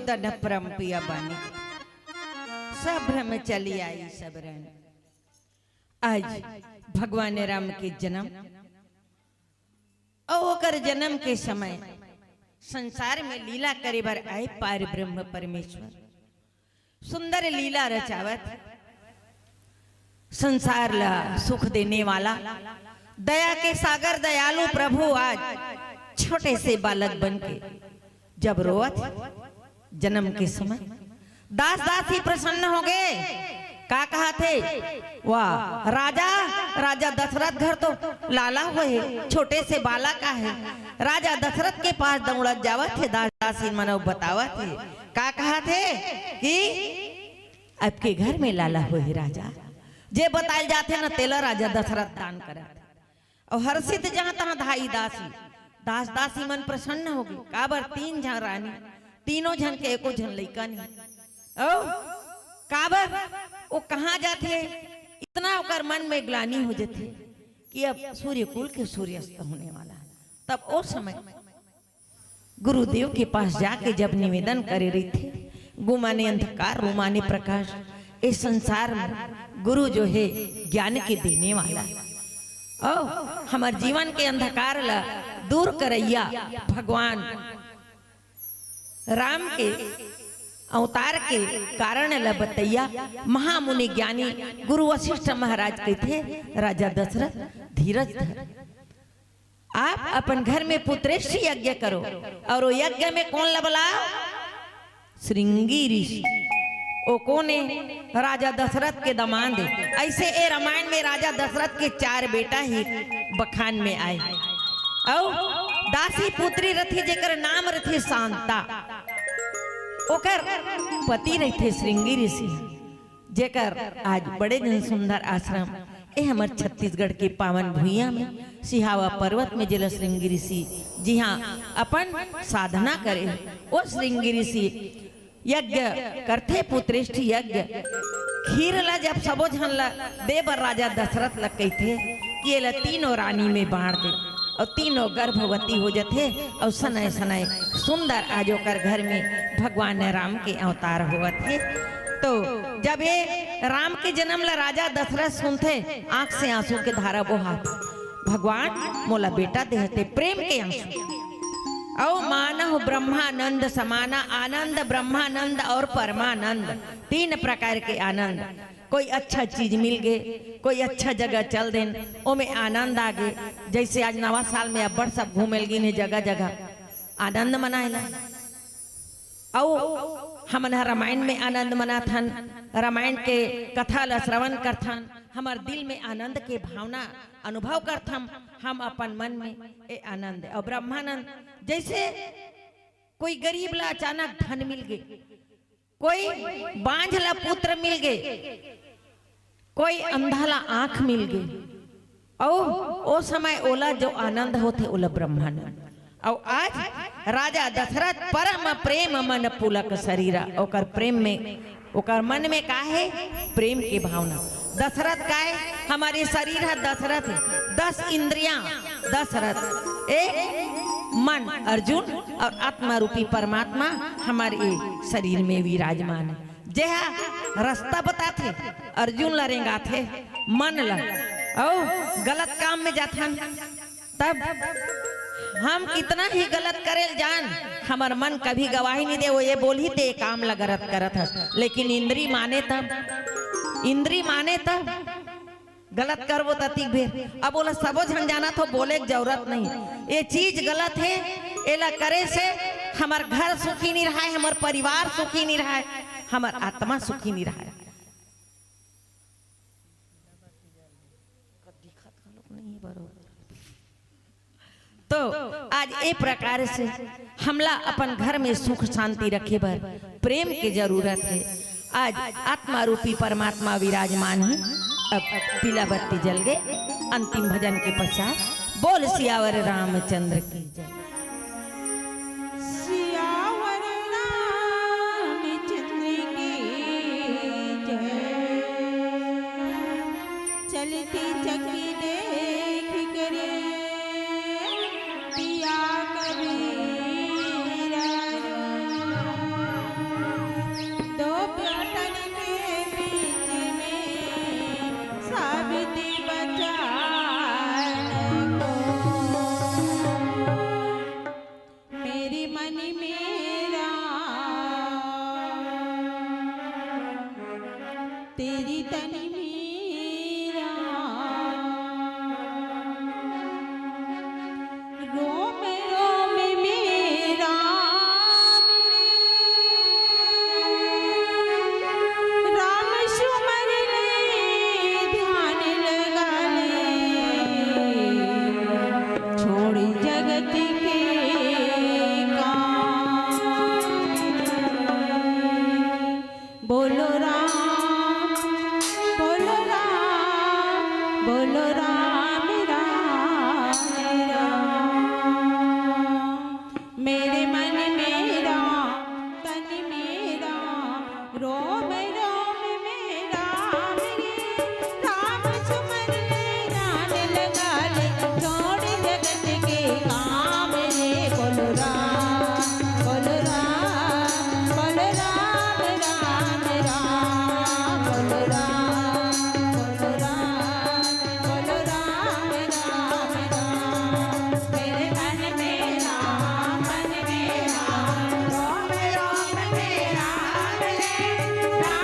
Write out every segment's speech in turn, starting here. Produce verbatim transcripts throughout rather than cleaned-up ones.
दन परम पिया बानी। सब भ्रम चली आई सबरन। आज भगवान राम के जन्म अउ ओकर जन्म के समय संसार में लीला करे बर आए पार ब्रह्म परमेश्वर। सुंदर लीला रचावत, संसार ला सुख देने वाला, दया के सागर दयालु प्रभु आज छोटे से बालक बन के जब रोवत हे, जन्म के समय दास दासी प्रसन्न हो गए। का कहा थे? वाह, राजा, राजा दशरथ घर तो लाला होए, छोटे से बालक आहे। राजा दशरथ के पास दौड़त जावत हे, दास दासी मन अउ बतावत हे। का कहा थे कि आपके घर में लाला होए राजा, जे बताल जाथे न तेला राजा दशरथ दान करत। अउ हर्षित जहाँ तहाँ धाई दासी, दास दासी मन प्रसन्न हो गए। काबर? तीन झन रानी, तीनों झन के एको झन लइका नहीं। अउ काबर? वो कहाँ जाथे, इतना ओकर मन में ग्लानि हो जथे कि अब सूर्य कुल के सूर्यास्त होने वाला है। तब ओ समय गुरुदेव के पास जाके जब निवेदन करे रहिथे, गु माने अंधकार, रु माने प्रकाश, इस संसार में गुरु जो है ज्ञान के देने वाला है। ओ, हमर जीवन के अंधकार ला दूर करैया भगवान राम के अवतार के कारण ला बतैया महामुनि ज्ञानी गुरु वशिष्ठ महाराज कहिथे, राजा दशरथ धीरज धर। आप अपन घर में पुत्रेष्टि यज्ञ करो। और वो यज्ञ में कौन ला बलाओ? श्रृंगी ऋषि। वो कौन है? राजा दशरथ के दमांद है। ऐसे ए रामायण में राजा दशरथ के चार बेटा ही बखान में आए। अउ दासी पुत्री रथी जेकर नाम रथी शांता, ओकर पति रहिथे श्रृंगी ऋषि। जेकर आज बड़े जन सुंदर आश्रम, ए हमर छत्तीसगढ़ के पावन भुइयां में, सिहावा पर्वत में जेला श्रृंगी ऋषि जिहां अपन साधना करे, ओ श्रृंगी ऋषि यज्ञ करथे, पुत्रेष्ठ यज्ञ। खीर ला जब सबो झन ला दे बर राजा दशरथ ला कहिथे कि एला तीनों रानी में बांट दे। अउ तीनों गर्भवती हो जथे अउ सनय सनय सुंदर आज ओकर घर में भगवान राम के अवतार होवत हे। तो जब ये राम के जन्म ला राजा दशरथ सुनथे, आंख से आंसू के धारा बोहात, भगवान मोला बेटा देहते, प्रेम के आंसू। अउ मानहु ब्रह्मानंद समाना, आनंद ब्रह्मानंद और परमानंद, तीन प्रकार के आनंद। कोई अच्छा चीज मिल गे, कोई अच्छा जगह चल देन, ओमे आनंद आ गे। जैसे आज नवा साल में अब्बड़ सब घूमे ल गिन हे जगह जगह, आनंद मनाए ला। अउ हमन ह रामायण में आनंद मनाथन, रामायण के कथा ला श्रवण करथन, हमर दिल में आनंद के भावना अनुभव करथन, हम अपन मन में ए आनंद। अउ ब्रह्मानंद, जैसे कोई गरीब ला अचानक धन मिल गे, कोई बांझ ला पुत्र मिल गे, कोई अंधा ला आंख मिल गे, अउ ओ समय ओला जो आनंद होथे ओला ब्रह्मानंद। अउ आज राजा दशरथ परम प्रेम मन पुलक शरीरा, ओकर प्रेम में, ओकर मन में का हे? प्रेम के भावना। दशरथ का हे? हमर शरीर ह दशरथ हे, दस इंद्रियां दशरथ, एक मन अर्जुन और आत्मा रूपी परमात्मा हमर ए शरीर में विराजमान हे। जेहा रास्ता बताथे, अर्जुन ला रेंगाथे, मन ला, अउ गलत काम में जाथन, तब हम कितना ही गलत करे ल जान, हमर मन कभी गवाही नहीं दे, वो ये बोलही ते काम ला गलत करत हस, लेकिन इंद्री माने तब, इंद्री माने तब गलत करबो त तीक भेर। अब ओला सबो झन जानत हो, बोले के जरूरत नहीं। ये चीज गलत हे, एला करे से हमर घर सुखी नहीं रहाय, हमर परिवार सुखी नहीं रहाय, हमर आत्मा सुखी नहीं रहाय। तो आज ए प्रकार से हमला अपन घर में सुख शांति रखे बर प्रेम के जरूरत हे। आज आत्मा रूपी परमात्मा विराजमान हे। अब पीला बत्ती जल गे, अंतिम भजन के पश्चात बोल सियावर रामचंद्र की जय। सियावर रामचंद्र की जय। चलती चक्की देख करे पिया कबीरा रो। तेरी तन मेरा, रोम रोम मेरा, राम सुमर ले, ध्यान लगा ले, छोड़ जगत के काम। बोलो राम, बोलो राम, बोलो राम, राम, राम। मेरे मन में राम, तन में राम, रोम रोम में राम रे। राम सुमर ले, ध्यान लगा ले, छोड़ जगत के काम रे। बोलो राम, बोलो राम, बोलो राम, राम, राम, बोलो राम, बोलो राम, बोलो राम, राम, राम। मेरे तन में राम, मन में राम, रोम रोम में राम रे। राम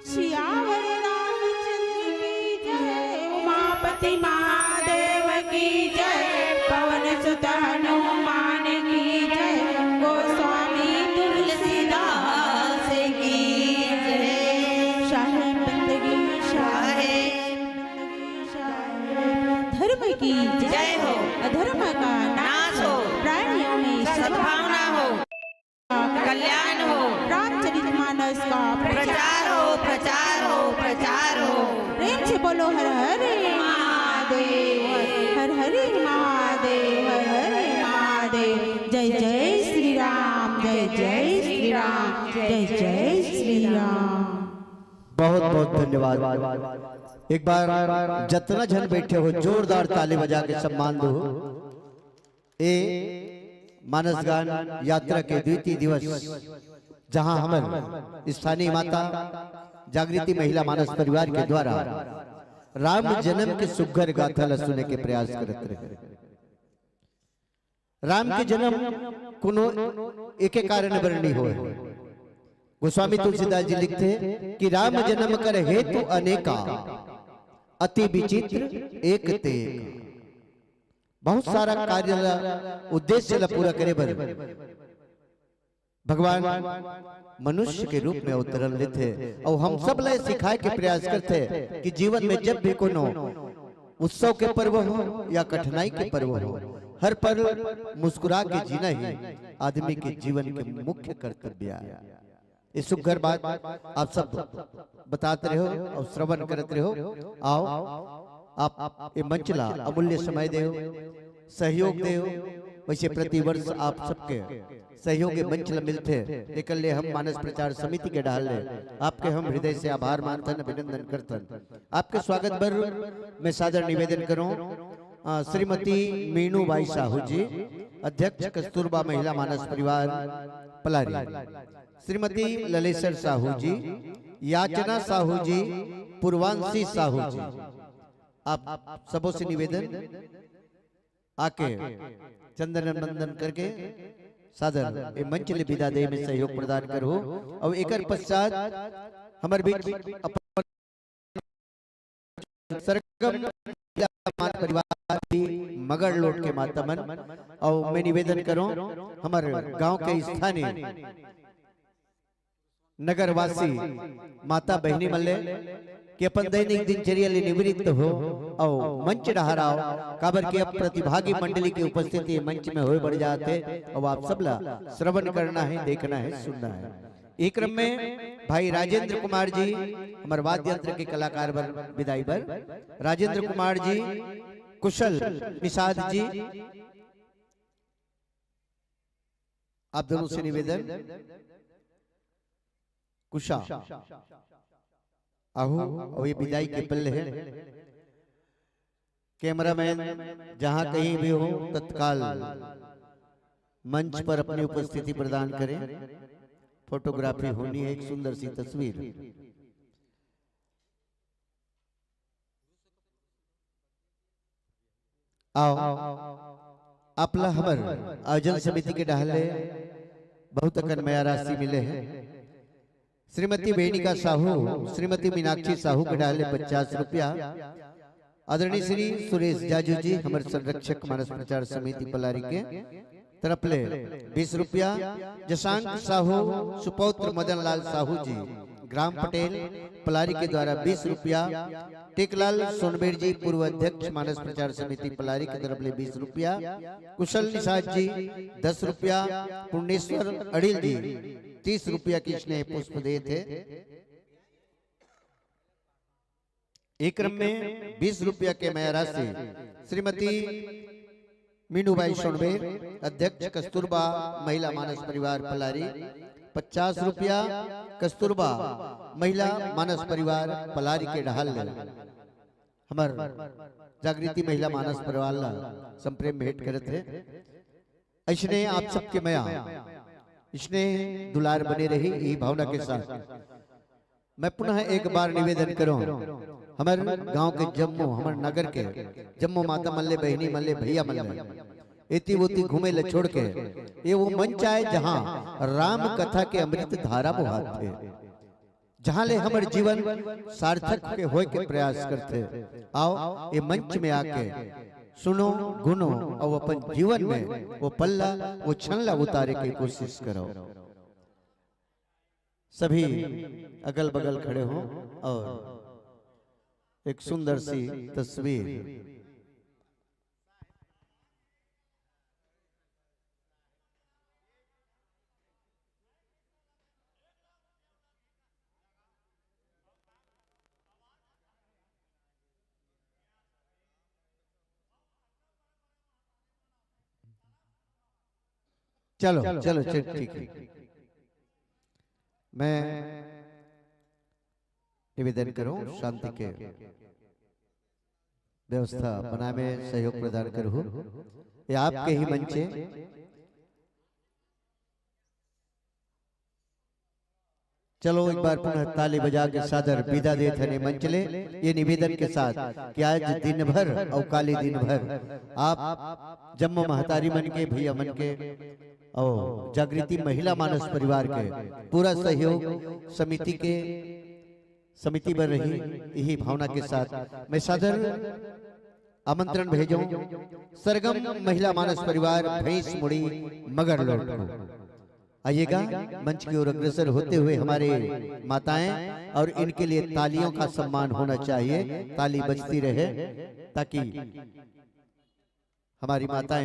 सियावर रामचंद्र की जय। उमापति महादेव की जय। पवन सुत हनुमान की जय। गोस्वामी तुलसीदास की जय। शाहे बंदगी शाहे। धर्म की जय हो। अधर्म का नाश हो। प्राणियों में सद्भावना हो। कल्याण हो। रामचरित मानस का प्रचार हो, प्रचार हो, प्रचार हो। प्रेम से बोलो हर हर महादेव, हर हर महादेव, हर हर महादेव। जय जय श्री राम, जय जय श्री राम, जय जय श्री राम। बहुत बहुत धन्यवाद। एक बार जतना झन बैठे हो, जोरदार ताली बजा के सम्मान दो। ए मानस गान यात्रा के द्वितीय दिवस, जहां हमन स्थानीय माता जागृति महिला मानस परिवार के द्वारा राम जन्म के सुघर गाथा ला सुने के प्रयास करत रहे। राम के जन्म कोनो एके कारण बर नइ होय। गोस्वामी तुलसीदास जी लिखथे कि राम जन्म कर हेतु अनेका, अति विचित्र एक ते एक। बहुत सारा कार्य ला, उद्देश्य ला पूरा करे बर भगवान मनुष्य के रूप में अवतरण लेथे अउ हम सब ला सिखाए के प्रयास करथे कि जीवन में जब भी कोनो उत्सव के पर्व हो या कठिनाई के पर्व हो, हर पल मुस्कुरा के जीना ही आदमी के जीवन के मुख्य कर्तव्य आय। ये सुघर बात आप सब बतात रहे हो अउ श्रवण करत रहे हो। आओ, आप ये मंच ला अमूल्य समय देव, सहयोग देव। वैसे प्रतिवर्ष आप सबके सहयोग ये मंच ला मिलथे, एकर ले हम मानस प्रचार समिति के डहार ले आपके हम हृदय से आभार मानथन, अभिनंदन करथन। आपके स्वागत बर मैं सादर निवेदन करूं, अ, श्रीमती मीनू बाई साहू जी, अध्यक्ष कस्तूरबा महिला मानस परिवार पलारी, श्रीमती ललेसर साहू जी, याचना साहू जी, पूर्वांशी साहू जी, आप सबों से निवेदन आके चंदन वंदन करके सादर ए मंच ले विदा दे में सहयोग प्रदान करहू। अउ एकर पश्चात हमर बीच अपन सरगम परिवार भी मगर लोट के माता मन, अउ मैं निवेदन करूं हमर गांव के स्थानीय नगरवासी माता बहिनी मन ले कि अपन दैनिक दिनचर्या ले निवृत्त हो अउ मंच डहार आओ, काबर कि अब प्रतिभागी मंडली के उपस्थिति मंच में होए बढ़ जाते। अउ आप सब ला श्रवण करना है, देखना है, सुनना है। एक क्रम में भाई राजेंद्र कुमार जी, हमर वाद्य यंत्र के कलाकार बर, विदाई बर राजेंद्र कुमार जी, कुशल निषाद जी, आप दोनों से निवेदन, कुशा आहू, अउ ये विदाई के पल हे। कैमरामैन जहां कहीं भी हो, तत्काल मंच पर अपनी उपस्थिति प्रदान करें। फोटोग्राफी होनी है, एक सुंदर सी तस्वीर। आओ, आप ला हमर आयोजन समिति के डहार ले बहुत अकन मया राशि मिले हे। श्रीमती वेणिका साहू, श्रीमती मीनाक्षी साहू के डहार ले पचास रुपया, आदरणीय श्री सुरेश जाजू जी, हमर संरक्षक मानस प्रचार समिति पलारी के तरफ ले बीस रुपया, जशांक साहू, सुपौत्र मदन लाल साहू जी, ग्राम पटेल पलारी के द्वारा बीस रुपया, टेकलाल सोनबेर जी, पूर्व अध्यक्ष मानस प्रचार समिति पलारी के तरफ ले बीस रुपया, कुशल निषाद जी दस रुपया, पूर्णेश्वर अड़िल जी तीस रुपया के स्नेह पुष्प देथे। एक क्रम में बीस रुपया के मया राशि श्रीमती मीनूबाई सोनबेर, अध्यक्ष कस्तूरबा महिला मानस परिवार पलारी, पचास रुपया कस्तूरबा महिला मानस परिवार पलारी के डहार ले हमर जागृति महिला मानस परिवार ला संप्रेम भेंट करत हे। अइसने आप सबके मया, अइसने दुलार बने रही, यही भावना के साथ मैं पुनः एक बार निवेदन करूं, हमर गांव के जम्मो, हमर नगर के जम्मो माता मन ले, बहिनी मन ले, भैया मन ले, एती ओती घूमे ले छोड़ के ये वो मंच आए जहां राम कथा के अमृत धारा बोहात थे, जहां ले हमर जीवन सार्थक के होय के प्रयास करथे। आओ, ये मंच में आके सुनो, गुनो और अपन जीवन में वो पल्ला, वो छनला उतारे के कोशिश करो। सभी अगल बगल खड़े हों और एक सुंदर सी तस्वीर। चलो, चलो, चल, ठीक है। मैं निवेदन करूं, शांति के व्यवस्था बनाए में सहयोग प्रदान करूं। ये आपके ही मंचे। चलो, एक बार पुनः ताली बजा के सादर विदा देत हन मंच ले, ये निवेदन के साथ कि आज दिन भर और काली दिन भर आप जम्मो महतारी मन के, भैया मन के और जागृति महिला मानस परिवार के पूरा सहयोग, समिति के, समिति बर रही, यही भावना के साथ मैं सादर आमंत्रण भेजो सरगम महिला मानस परिवार भैंस मुड़ी मगर लोट को। आइएगा, मंच की ओर अग्रसर होते हुए हमारे माताएं, और इनके लिए तालियों का सम्मान होना चाहिए, ताली बजती रहे ताकि हमारी माताएं